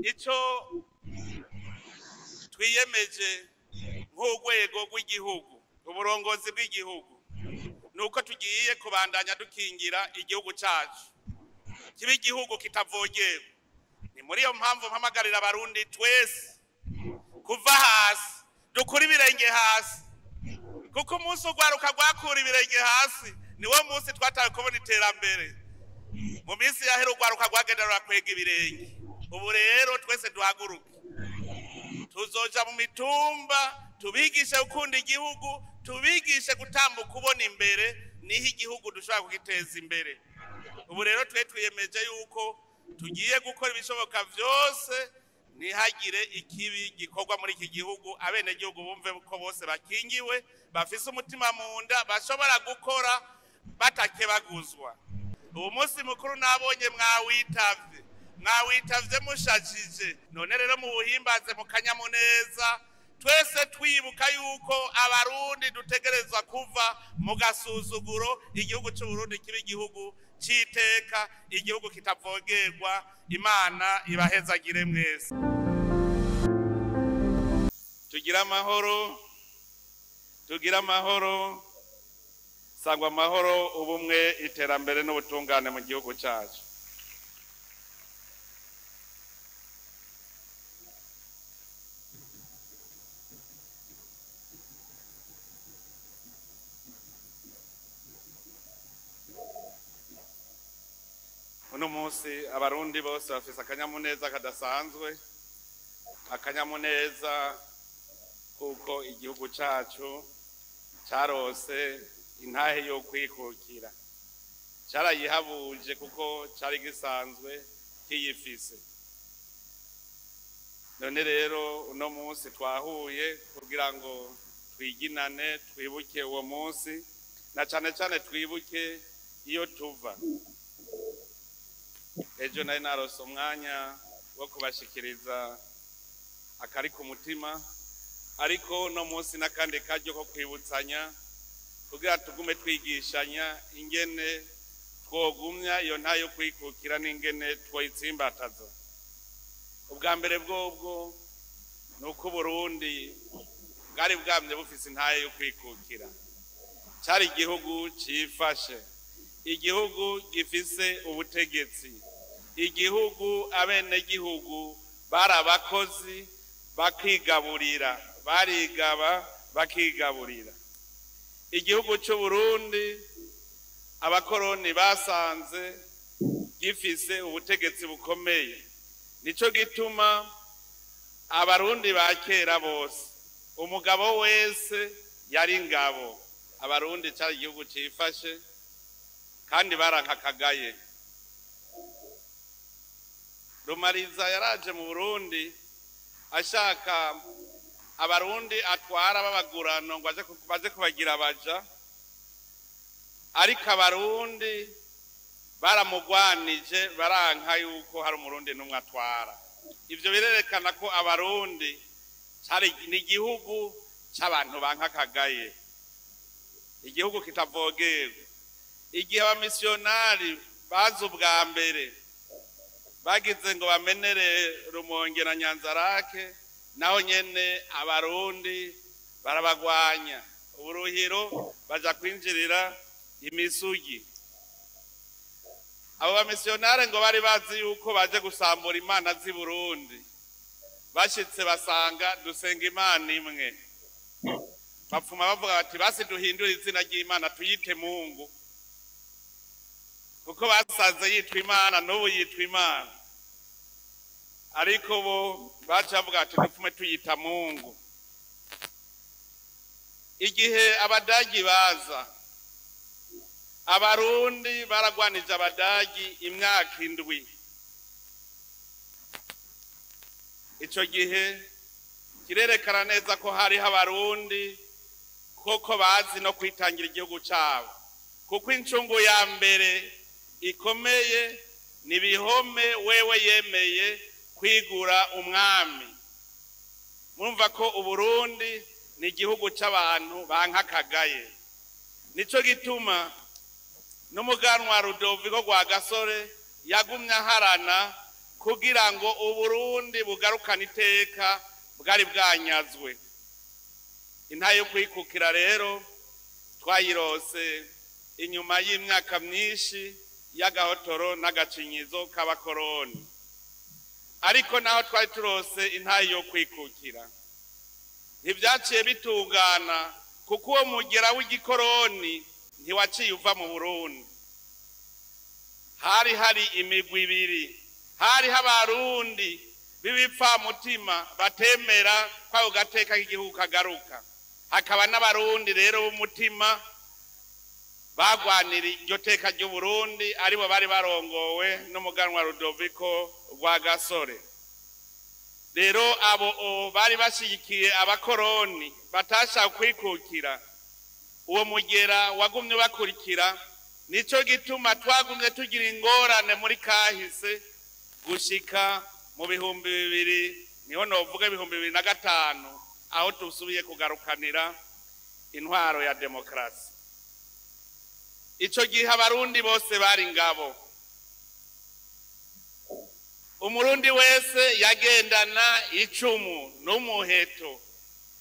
Ico twiyemeje nk'urwego rw'igihugu, uburongozi bw'igihugu, nuko tugiye kubandanya dukingira igihugu cacu kiba igihugu kitavogerwa. Ni muri iyo mpamvu mpamagarira abarundi twese kuva hasi, dukura ibirenge hasi, kuko umunsi urwaruka rwakura ibirenge hasi niwo munsi twatawe kubona iterambere. Mu minsi yahera urwaruka rwagenda rurakwega ibirenge, ubu rero twese duhaguruke, tuzoja mu mitumba tubigishe gukunda igihugu, tubigishe gutambuka ubona imbere, niho igihugu dushobora kugiteza imbere. Ubu rero twe twiyemeje yuko tugiye gukora ibishoboka vyose ntihagire ikibi gikorwa muri iki gihugu, abenegihugu bumve ko bose bakingiwe, bafise umutima mu nda, bashobora gukora batakebaguzwa. Ubu munsi mukuru nabonye mwawitavye mushajije, none rero muwuhimbaze mu kanyamuneza, twese twibuka yuko abarundi dutegerezwa kuva mu gasuzuguro, igihugu c'Uburundi kiba igihugu c'iteka, igihugu kitavogerwa. Imana ibahezagire mwese. Tugire amahoro, tugire amahoro, sangwa amahoro, ubumwe, iterambere n'ubutungane mu gihugu cacu. Uno munsi abarundi bose bafise akanyamuneza kadasanzwe, akanyamuneza kuko igihugu cacu carose intahe yo kwikukira, carayihabuje kuko cari gisanzwe kiyifise. None rero uno munsi twahuye kugira ngo twiginane, twibuke uwo munsi, na cane cane twibuke iyo tuva. Ejo nari narose umwanya wo kubashikiriza akari ku mutima, ariko no munsi n'akandi karyo ko kwibutsanya kugira tugume twigishanya ingene twogumya iyo ntayo kwikukira n'ingene twoyitsimbataza. Ubwa mbere bwobwo ni uko Uburundi bwari bwamye bufise intayo yo kwikukira, cari igihugu cifashe, igihugu gifise ubutegetsi, igihugu abenegihugu bari abakozi bakigaburira, barigaba bakigaburira. Igihugu c'Uburundi abakoroni basanze gifise ubutegetsi bukomeye, nico gituma abarundi ba kera bose umugabo wese yari ingabo. Abarundi cari igihugu cifashe kandi barankakagaye. Rumariza yaraje mu Burundi ashaka abarundi atwara babagurano ngo baje kubagira abaja, ariko abarundi baramugwanije baranka yuko hari umurundi n'umwe atwara. Ivyo birerekana ko abarundi cari ni igihugu c'abantu bankakagaye, igihugu kitavogerwa. Igihe abamisiyonari baza ubwa mbere bagize ngo bamenere Rumonge na Nyanzarake, naho nyene abarundi barabagwanya, uburuhiro baja kwinjirira imisugi. Abo bamisiyonari ngo bari bazi yuko baje gusambura imana z'i Burundi, bashitse basanga dusenga imana imwe, bapfuma bavuga bati basi duhindure izina ry'Imana tuyite Mungu, kuko basanze yitwa Imana n'ubu yitwa Imana, ariko bo baca bavuga ati dupfume tuyita Mungu. Igihe abadagi baza, abarundi baragwanije abadagi imyaka 7. Ico gihe kirerekana neza ko hariho abarundi koko bazi no kwitangira igihugu cabo, kuko incungu ya mbere ikomeye ni bihome wewe yemeye kwigura umwami. Murumva ko Uburundi ni igihugu c'abantu bankakagaye. Nico gituma n'umuganwa Rudoviko Rwagasore yagumye aharana kugira ngo Uburundi bugarukane iteka bwari bwanyazwe. Intahe yo kwikukira rero twayirose inyuma y'imyaka myinshi y'agahotoro n'agacinyizo k'abakoroni. Ariko naho twari turose intahe yo kwikukira, ntibyaciye bitungana, kuko uwo mugera w'igikoroni ntiwaciye uva mu Burundi. Hari hari imigwi ibiri, hariho Abarundi b'ibipfamutima batemera ko ako gateka k'igihugu kagaruka, hakaba n'Abarundi rero b'umutima bagwanira iryo teka ry'Uburundi, aribo bari barongowe n'umuganwa Rudoviko Rwagasore. Rero abo bari bashigikiye abakoroni batashaka kwikukira, uwo mugera wagumye bakurikira. Nico gituma twagumye tugira ingorane muri kahise gushika mu 2000, niho novuga 2005, aho tusubiye kugarukanira intwaro ya demokrasi. Ico gihe Abarundi bose bari ingabo. Umurundi wese yagendana icumu n'umuheto,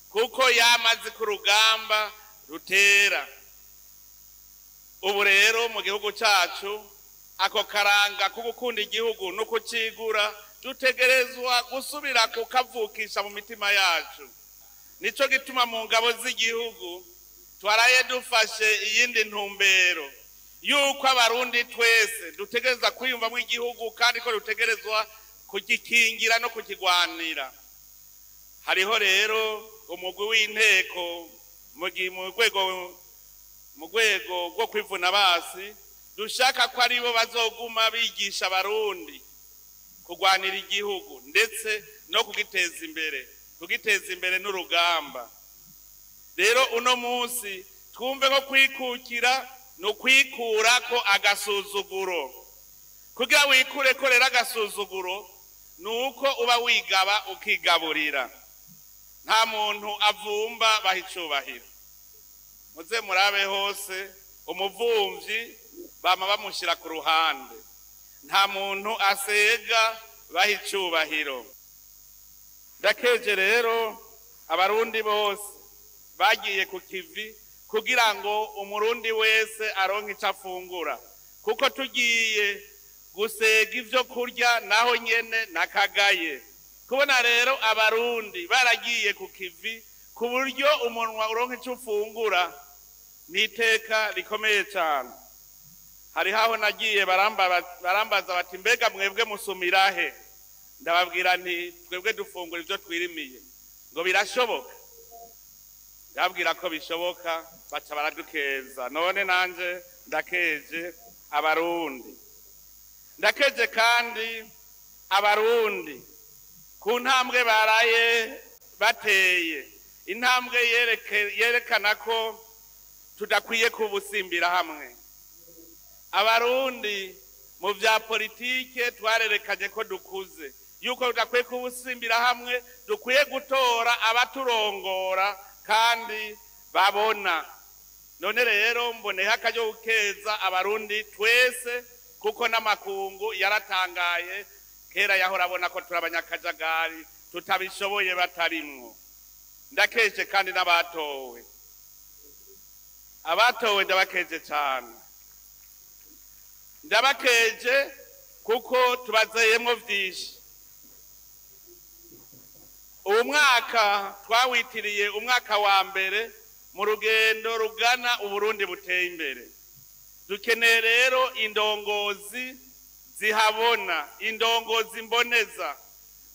kuko yamaze ku rugamba rutera. Ubu rero mu gihugu cacu ako karanga ko gukunda igihugu no kucigura dutegerezwa gusubira kukavukisha mu mitima yacu. Nico gituma mu ngabo z'igihugu twaraye dufashe iyindi ntumbero yuko Abarundi twese dutegerezwa kwiyumvamwo igihugu, kandi ko dutegerezwa kugikingira no kukigwanira. Hariho rero umugwi w'inteko mu rwego rwo kwivuna basi, dushaka ko aribo bazoguma bigisha Abarundi kugwanira igihugu ndetse no kugiteza imbere, kugiteza imbere n'urugamba. Rero uno munsi twumve ko kwikukira ni ukwikurako agasuzuguro. Kugira wikureko rero agasuzuguro ni uko uba wigaba ukigaburira. Nta muntu avumba baha icubahiro. Muze murabe hose umuvumvyi bama bamushyira ku ruhande. Nta muntu asega baha icubahiro. Ndakeje rero Abarundi bose bagiye ku kivi kugira ngo Umurundi wese aronke ico afungura, kuko tugiye gusega ivyo kurya naho nyene nakagaye. Kubona rero Abarundi baragiye ku kivi ku buryo umunwa uronke ico ufungura ni iteka rikomeye cyane. Hariho aho nagiye barambaza bati mbega mwebwe musumira he? Ndababwira nti twebwe dufungura ivyo twirimiye. Ngo birashoboka? Ndababwira ko bishoboka, baca baradukeza. None nanje ndakeje Abarundi. Ndakeje kandi Abarundi ku ntambwe baraye bateye, intambwe yerekana ko tudakwiye kubusimbira hamwe. Abarundi mu vya politike twarerekanye ko dukuze, yuko tudakwiye kubusimbira hamwe, dukwiye gutora abaturongora kandi babona. None rero mboneho akaryo gukeza Abarundi twese, kuko n'amakungu yaratangaye. Kera yahora abona ko turi abanyakajagari tutabishoboye batarimwo. Ndakeje kandi n'abatowe. Abatowe ndabakeje cyane. Ndabakeje kuko tubazeyemwo vyinshi. Uwu mwaka twawitiriye umwaka wa mbere mu rugendo rugana Uburundi buteye imbere. Dukeneye rero indongozi zihabona, indongozi mboneza.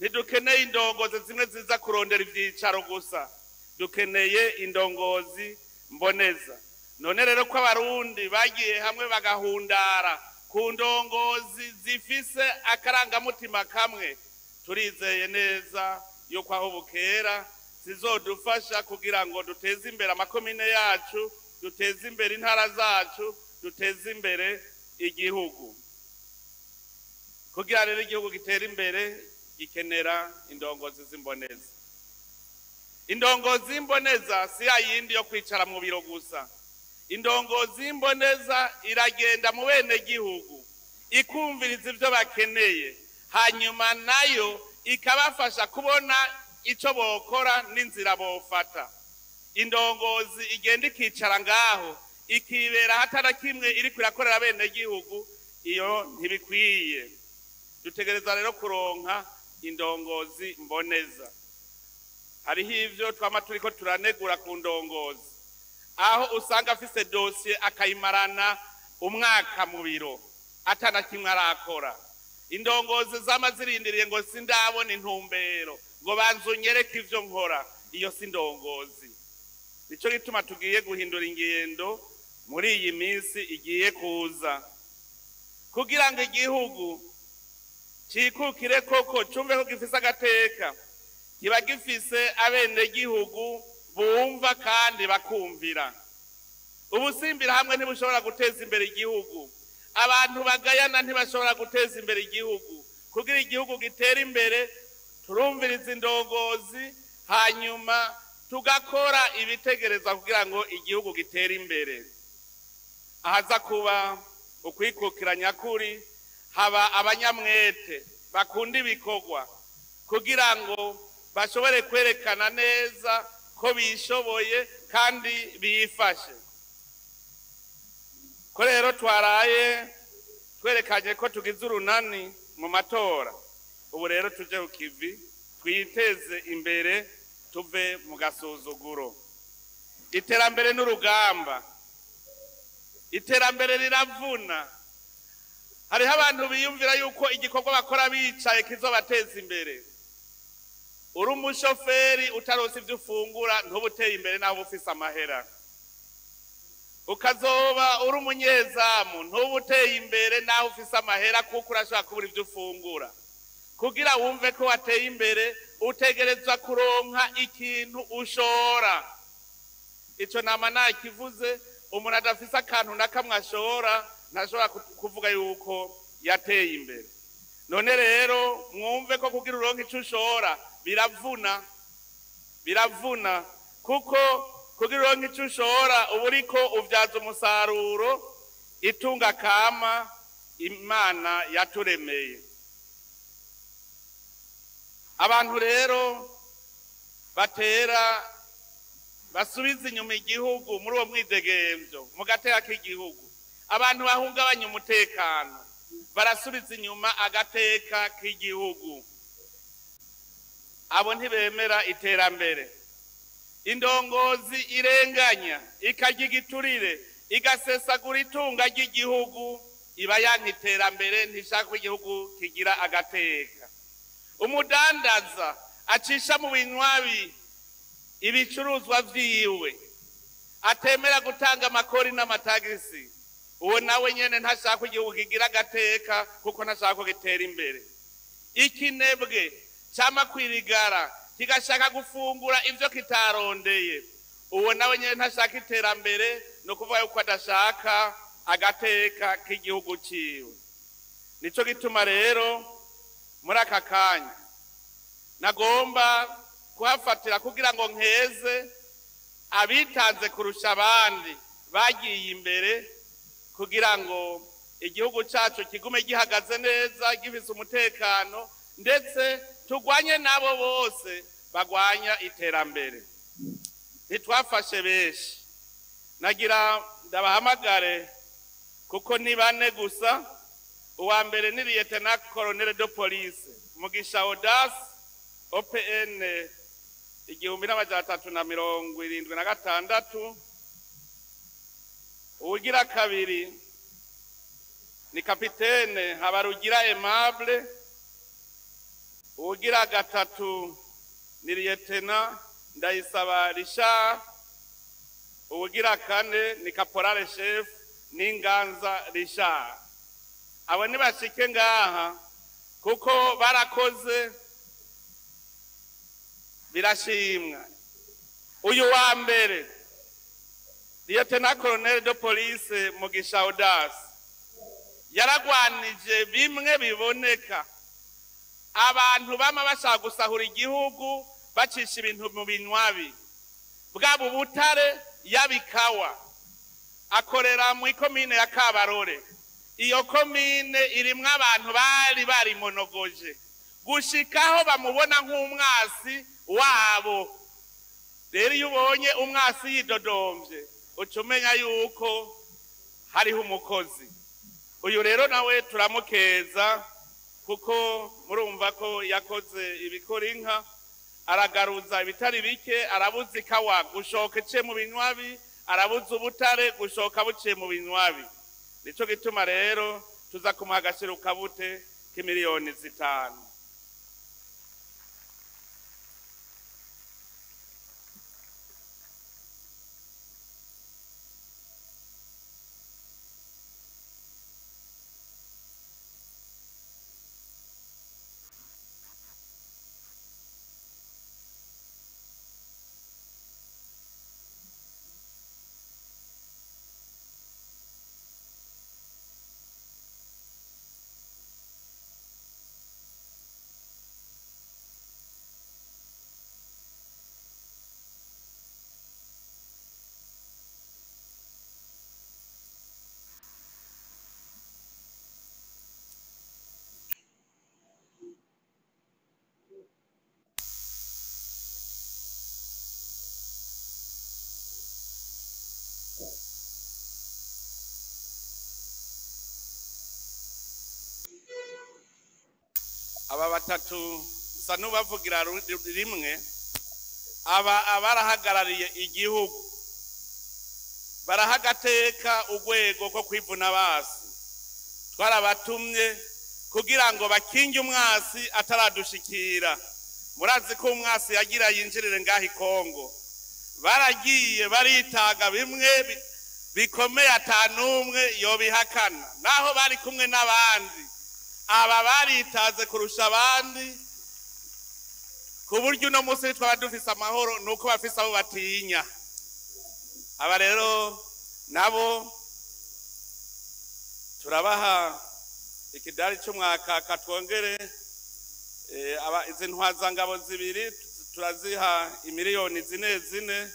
Ntidukeneye indongozi zimwe ziza kurondera ivyicaro gusa, dukeneye indongozi mboneza. None rero ko Abarundi bagiye hamwe bagahundara ku ndongozi zifise akarangamutima kamwe, turizeye neza yuko aho bukera zizodufasha kugira ngo duteze imbere amakomine yacu, duteze imbere intara zacu, duteze imbere igihugu. Kugira rero igihugu gitere imbere gikenera indongozi z'imboneza. Indongozi y'imboneza si ya yindi yo kwicara mu biro gusa. Indongozi y'imboneza iragenda mu bene gihugu, ikumviriza ivyo bakeneye, Hanyuma nayo ikabafasha kubona icyo bokora n'inzira bofata. Indongozi igenda ikicara ngaho ikibera hatana kimwe iri kurakorera bene gihugu, iyo ntibikwiye. Dutegereza rero kuronka indongozi mboneza. Hariho ivyo twama turiko turanegura ku ndongozi, aho usanga afise dosiye akayimarana umwaka mu biro atana kimwe arakora. Indongozi zama zirindiriye ngo sindabona intumbero, ngo banze unyereke ivyo nkora, iyo si indongozi. Nico gituma tugiye guhindura ingendo muri iyi minsi igiye kuza, kugira ngo igihugu cikukire koko, cumve ko gifise agateka, kiba gifise abenegihugu bumva kandi bakumvira. Ubusimbira hamwe ntibushobora guteza imbere igihugu, abantu bagayana ntibashobora guteza imbere igihugu. Kugira igihugu gitere imbere, turumviriza indongozi, hanyuma tugakora ibitegerezwa kugira ngo igihugu gitere imbere. Ahaza kuba ukwikukira nyakuri, haba abanyamwete bakunda ibikorwa kugira ngo bashobore kwerekana neza ko bishoboye kandi bifashe. Ko rero twaraye twerekanye ko tugize urunani mu matora, ubu rero tuje ku kivi twiteze imbere, tuve mu gasuzuguro. Iterambere n'urugamba, iterambere riravuna. Hariho abantu biyumvira yuko igikorwa bakora bicaye kizobateza imbere. Uri umushoferi utaronse ivyo ufungura ntuba uteye imbere naho uba ufise amahera. Ukazoba uri umunyezamu ntuba uteye imbere naho ufise amahera, kuko urashobora kubura ivyo ufungura. Kugira wumve ko wateye imbere utegerezwa kuronka ikintu ushora. Ico nama nakivuze, umuntu adafise akantu na kamwe ashora ntashobora kuvuga yuko yateye imbere. None rero mwumve ko kugira uronke ico ushora biravuna, biravuna, kuko kugira uronke ico ushora uba uriko uvyaza umusaruro itunga kama Imana yaturemeye. Abantu rero batera basubiza inyuma igihugu muri uwo mwidegemvyo mu gateka k'igihugu, abantu bahungabanya umutekano barasubiza inyuma agateka k'igihugu. Abo ntibemera iterambere. Indongozi irenganya ikarya igiturire igasesagura itunga ry'igihugu iba yanka iterambere, ntishaka ko igihugu kigira agateka. Umudandaza acisha mu binywabi ibicuruzwa vyiwe, atemera gutanga amakori n'amatagisi, uwo nawe nyene ntashaka ko igihugu kigira agateka, kuko ntashaka ko gitera imbere. Ikinebwe cama kwirigara kigashaka gufungura ivyo kitarondeye, uwo nawe nyene ntashaka iterambere, no kuvuga yuko adashaka agateka k'igihugu ciwe. Nico gituma rero muri aka kanya nagomba kuhafatira kugira ngo nkeze abitanze kurusha abandi bagiye imbere, kugira ngo igihugu cacu kigume gihagaze neza gifise umutekano, ndetse tugwanye nabo bose bagwanya iterambere. Ntitwafashe benshi, nagira ndabahamagare kuko ni bane gusa. Uwa mbere ni Lieutenant Colonel de Police Mugisha Audace, OPN 1376. Uwugira kabiri ni Kapitene Habarugira Aimable. Uwugira gatatu ni Lieutenant Ndayisaba Richard. Uwugira kane ni Caporal Chef Ninganza Richard. Abo nibashike ngaha kuko barakoze birashimwa. Uyu wa mbere Lieutenant Colonel de Police Mugisha Audace yaragwanije bimwe biboneka abantu bama bashaka gusahura igihugu bacisha ibintu mu binywabi, bwaba ubutare yabikawa. Akorera mu ikomine ya Kabarore. Iyo komine irimwo abantu bari barimonogoje gushikaho bamubona nk'umwasi wabo. Rero iyo ubonye umwasi yidodomvye, uca umenya yuko hariho umukozi. Uyu rero nawe turamukeza, kuko murumva ko yakoze ibikora inka, aragaruza ibitari bike, arabuza ikawa gushoka iciye mu binywabi, arabuza ubutare gushoka buciye mu binywabi. Nico gituma rero tuza kumuha agashirukabute k'imiliyoni 5. Aba batatu nsa n'ubavugira rimwe, aba abarahagarariye igihugu, barahagateka urwego rwo kwivuna basi. Twarabatumye kugira ngo bakinge umwasi ataradushikira. Murazi ko umwasi yagira yinjirire ngaho i Kongo, baragiye baritaga bimwe bikomeye, atanumwe yobihakana, naho bari kumwe n'abandi. Aba baritaze kurusha abandi, ku buryo uno munsi twaba dufise amahoro nuko bafise abo batinya. Aba rero nabo turabaha ikidari c'umwakaka, twongere aba izi ntwazangabo zibiri turaziha imiliyoni 4 4,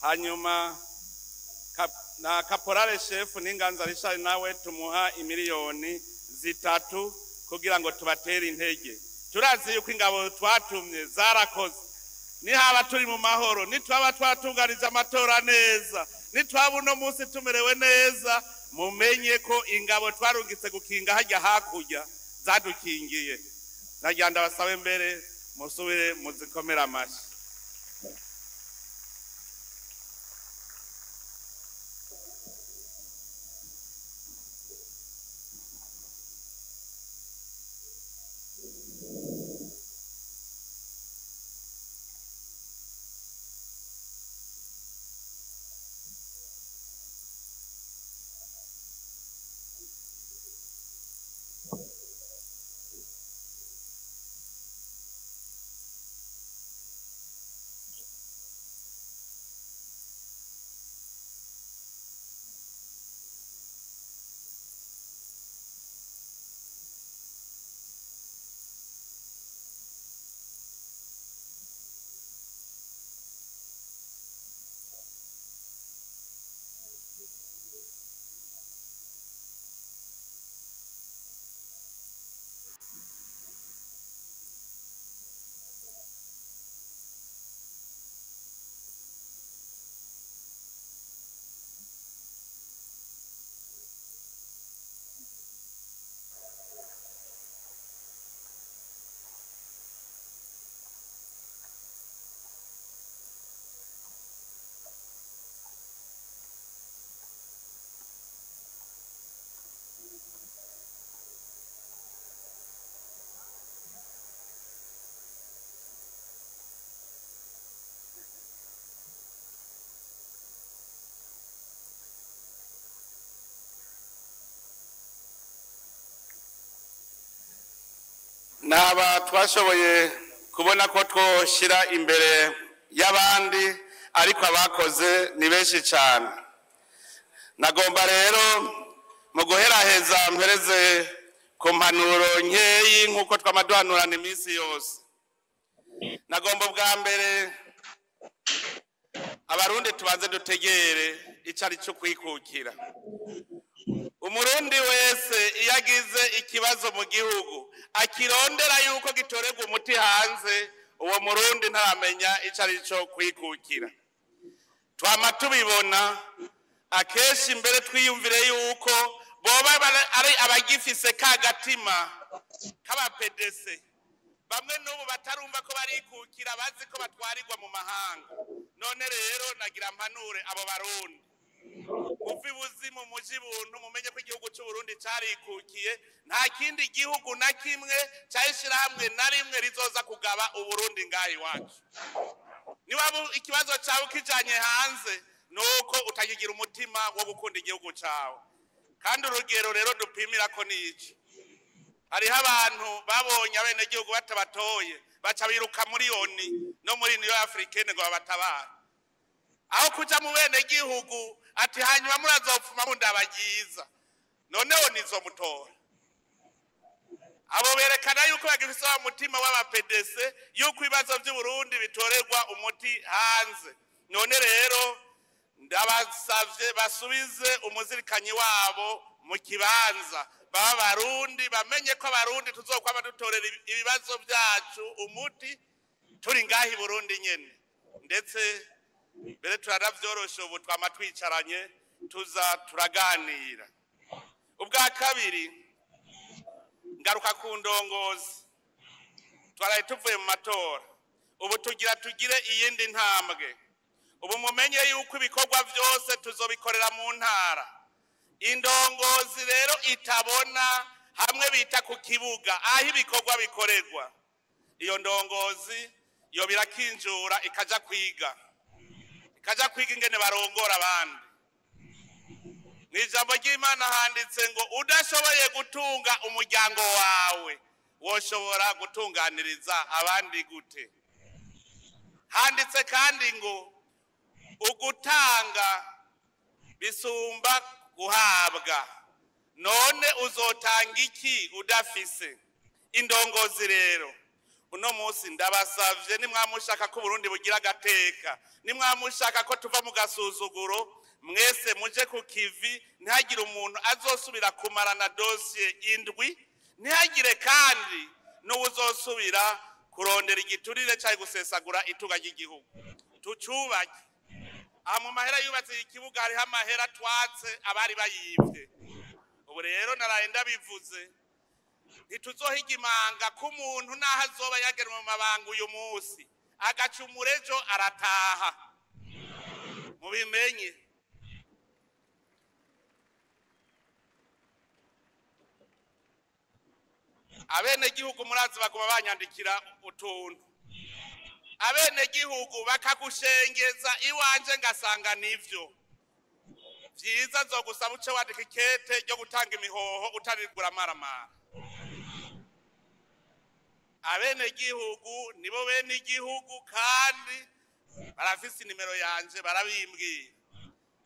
hanyuma na kaporale shefu n'Inganza Richard nawe tumuha imiliyoni 3 kugira ngo tubatere intege. Turazi yuko ingabo twatumye zarakoze. Nihaba turi mu mahoro, nitwaba twatunganije amatora neza, nitwaba uno munsi tumerewe neza, mumenye ko ingabo twarungitse gukinga hajya hakurya zadukingiye. Nagira ndabasabe mbere musubire muzikomera amashi. Naba twashoboye kubona ko twoshira imbere y'abandi, ariko abakoze ni benshi cyane. Nagomba rero mu guheraheza mpereze ku mpanuro nkeyi nk'uko twamaduhanurana iminsi yose. Nagomba bwa mbere abarundi tubanze dutegere icari cyo kwikukira. Umurundi wese iyo agize ikibazo mu gihugu akirondera yuko gitorerwa umuti hanze, uwo murundi ntaramenya ico ari cyo kwikukira. Twama tubibona akenshi, mbere twiyumvire yuko boba ari abagifise ka gatima k'aba PDC, bamwe n'ubu batarumva ko barikukira, bazi ko batwarirwa mu mahanga. None rero nagira mpanure abo barundi muve ibuzimu muje ibuntu, mumenye ko igihugu c'Uburundi carikukiye. Nta kindi gihugu na kimwe cahishirahamwe na rimwe rizoza kugaba Uburundi ngaha iwacu. Niba ikibazo cawe ukijanye hanze, nuko utakigira umutima wo gukunda igihugu cawe. Kandi urugero rero dupimira ko nici, hariho abantu babonye abenegihugu batabatoye, baca biruka muri ONU no muri Union Africaine ngo babatabare, aho kuja mu benegihugu ati hanyuma murazopfuma mundabagiza. Noneho nizomutora. Abo berekana yuko bagifise wa mutima w'aba PDC, yuko ibibazo vy'Uburundi bitorerwa umuti hanze. None rero ndabasavye basubize umuzirikanyi wabo mu kibanza, baba Barundi, bamenye ko Abarundi tuzokwama dutorera ibibazo vyacu umuti turi ngaha i Burundi nyene. Ndetse mbere turanavyoroshe, ubu twama twicaranye tuza turaganira. Ubwa kabiri, ngaruka ku ndongozi. Twaraye tuvuye mu matora, ubu tugira tugire iyindi ntambwe. Ubu mumenye yuko ibikorwa vyose tuzobikorera mu ntara. Indongozi rero itabona hamwe bita ku kibuga aho ibikorwa bikorerwa, iyo ndongozi yo birakinjura ikaja kwiga, ikaja kwiga ingene barongora abandi. Mw'ijambo ry'Imana handitse ngo udashoboye gutunga umuryango wawe, woshobora gutunganiriza abandi gute? Handitse kandi ngo ugutanga bisumba guhabwa. None uzotanga iki udafise? Indongozi rero uno munsi ndabasavye, nimwamushaka ko Burundi bugira agateka, nimwamushaka ko tuva mu gasuzuguro, mwese muje ku kivi. Ntihagire umuntu azosubira kumarana dosiye 7, ntihagire kandi n'uwuzosubira kurondera igiturire cyangwa gusesagura itunga ry'igihugu. Tucubake. Aha mu mahera yubatse ikibuga hariho amahera twatse abari bayivye. Ubu rero naraye ndabivuze, ntituzohiga imanga ko umuntu naho azoba yagenwe mu mabanga uyu munsi agacumura ejo arataha, mubimenye. Abenegihugu murazi baguma banyandikira utuntu, abenegihugu bakagushengeza iwanje ngasanga nivyo vyiza, nzogusaba uce wandika ikete ryo gutanga imihoho utarigura amaramara. Abenegihugu nibo bene igihugu, kandi barafise inimero yanje, barabimbwira.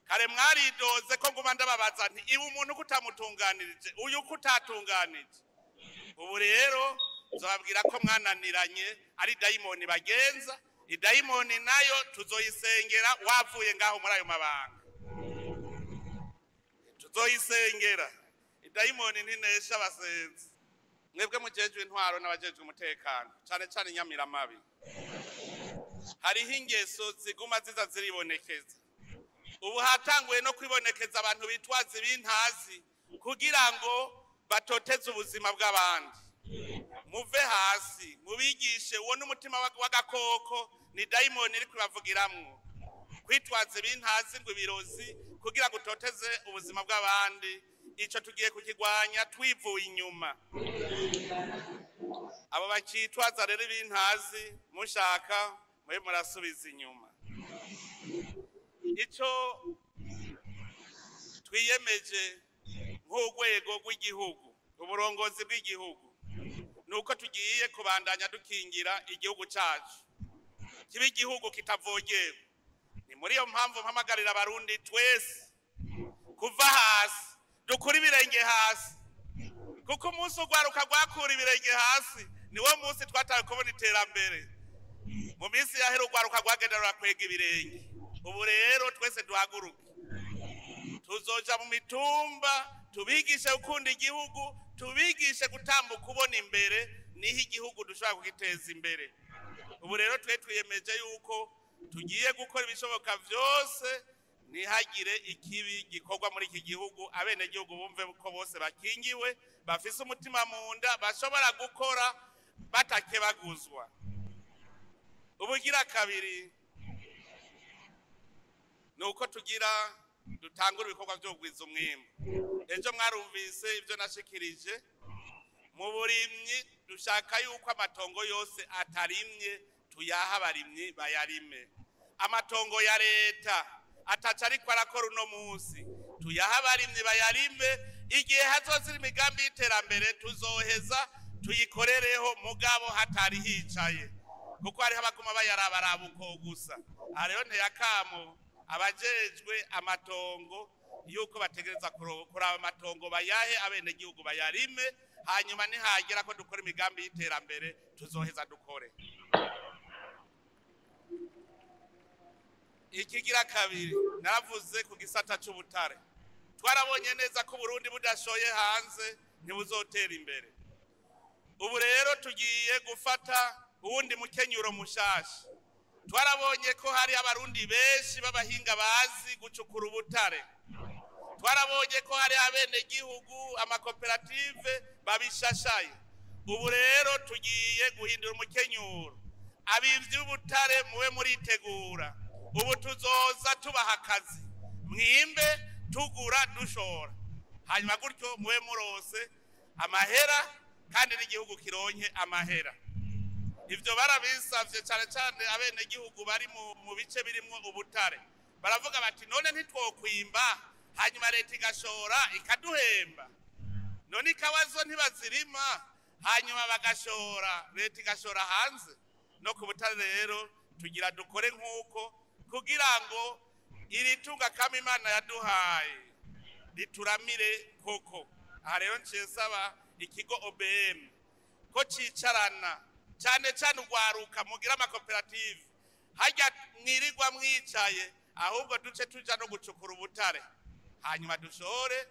Kare mwaridoze ko nguma ndababaza nti iwe umuntu kutamutunganirije, uyu kutatunganije. Ubu rero nzobabwira ko mwananiranye, ari dayimoni bagenza. Idayimoni nayo tuzoyisengera wavuye ngaho muri ayo mabanga, tuzoyisengera. Idayimoni ntinesha abasenzi. Mwebwe mujejwe intwaro n'abajejwe umutekano, cane cane inyamiramabi, hariho ingeso ziguma ziza ziribonekeza. Ubu hatanguye no kwibonekeza abantu bitwaza ibintazi kugira ngo batoteze ubuzima bw'abandi. Muve hasi mubigishe, uwo n'umutima w'agakoko, ni dayimoni iri kubavugiramwo. Kwitwaza ibintazi ngo ibirozi kugira ngo utoteze ubuzima bw'abandi, ico tugiye kukigwanya twivuye inyuma. Abo bakitwaza rero ibintazi, mushaka mube murasubiza inyuma. Ico twiyemeje nk'urwego rw'igihugu, uburongozi bw'igihugu, nuko tugiye kubandanya dukingira igihugu cacu kiba igihugu kitavogerwa. Ni muri iyo mpamvu mpamagarira Abarundi twese kuva hasi, dukura ibirenge hasi, kuko umunsi urwaruka rwakura ibirenge hasi niwo munsi twatawe kubona iterambere. Mu minsi yahera urwaruka rwagenda rurakwega ibirenge. Ubu rero twese duhaguruke, tuzoja mu mitumba tubigishe gukunda igihugu, tubigishe gutambuka ubona imbere, niho igihugu dushobora kugiteza imbere. Ubu rero twe twiyemeje yuko tugiye gukora ibishoboka vyose ntihagire ikibi gikorwa muri iki gihugu, abenegihugu bumve ko bose bakingiwe, bafise umutima mu nda, bashobora gukora batakebaguzwa. Ubugira kabiri nuko tugira dutangura ibikorwa byo kugwiza umwimbu. Ejo mwarumvise ibyo nashikirije mu burimyi, dushaka yuko amatongo yose atarimye tuyaha abarimyi bayarime. Amatongo ya leta ataca ariko arakora uno munsi tuyaha abarimyi bayarime. Igihe hazozira imigambi y'iterambere tuzoheza tuyikorereho, mugabo hatari hicaye, kuko hariho abaguma bayarabaraba uko gusa. Aha rero nteye akamo abajejwe amatongo yuko bategereza kuraba amatongo bayahe abenegihugu bayarime, hanyuma nihagera ko dukora imigambi y'iterambere tuzoheza dukore. Ikigira kabiri naravuze ku gisata c'ubutare, twarabonye neza ko Burundi budashoye hanze ntibuzotera imbere. Ubu rero tugiye gufata uwundi mukenyuro mushasha. Twarabonye ko hari abarundi benshi b'abahinga bazi gucukura ubutare, twarabonye ko hari abenegihugu amakoperative babishashaye. Ubu rero tugiye guhindura umukenyuro, abimvyi b'ubutare muwe muritegura. Ubu tuzoza tubaha akazi, mwimbe tugura dushora, hanyuma gutyo muwe murose amahera kandi n'igihugu kironke amahera. Ivyo barabisavye cane cane abenegihugu bari mu bice birimwo ubutare, baravuga bati none ntitwokwimba hanyuma leta igashora ikaduhemba, none ikawazo ntibazirima hanyuma bagashora leta igashora hanze. No ku butare rero tugira dukore nk'uko, kugira ngo iri tunga kama Imana yaduhaye rituramire koko. Aha rero nciye nsaba ikigo OBM ko cicarana cane cane urwaruka mugira amakoperative, harya mwirirwa mwicaye, ahubwo duce tuja no gucukura ubutare hanyuma dushore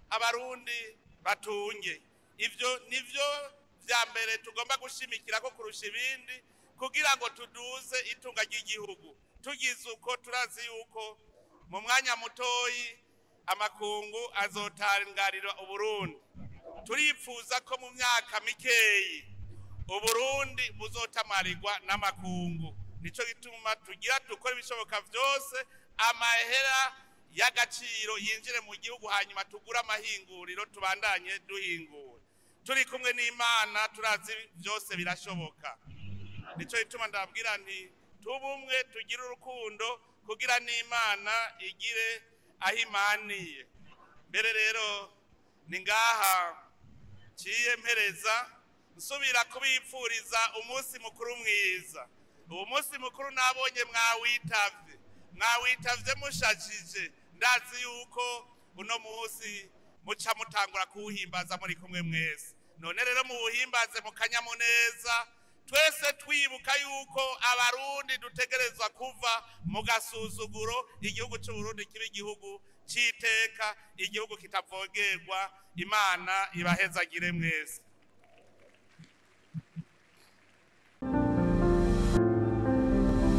abarundi batunge. Ivyo nivyo vya mbere tugomba gushimikira ko kurusha ibindi, kugira ngo tuduze itunga ry'igihugu. Tugize uko turazi yuko mu mwanya mutoyi amakungu azotangarira Uburundi. Turipfuza ko mu myaka mikeyi Uburundi buzotamarirwa n'amakungu. Nico gituma tugira dukora ibishoboka vyose amahera y'agaciro yinjire mu gihugu, hanyuma tugure amahinguriro tubandanye duhingura. Turi kumwe n'Imana turazi vyose birashoboka. Nico gituma ndababwira nti tubumwe tugire urukundo kugira n'Imana igire aho imaniye. Mbere rero ni ngaha ciye mpereza nsubira kubipfuriza umunsi mukuru mwiza. Uwo munsi mukuru nabonye mwawitavye mushajije, ndazi yuko uno munsi muca mutangura kuwuhimbaza muri kumwe mwese. None rero muwuhimbaze mu kanyamuneza, twese twibuka yuko abarundi dutegerezwa kuva mu gasuzuguro, igihugu c'Uburundi kiba igihugu c'iteka, igihugu kitavogerwa. Imana ibahezagire mwese.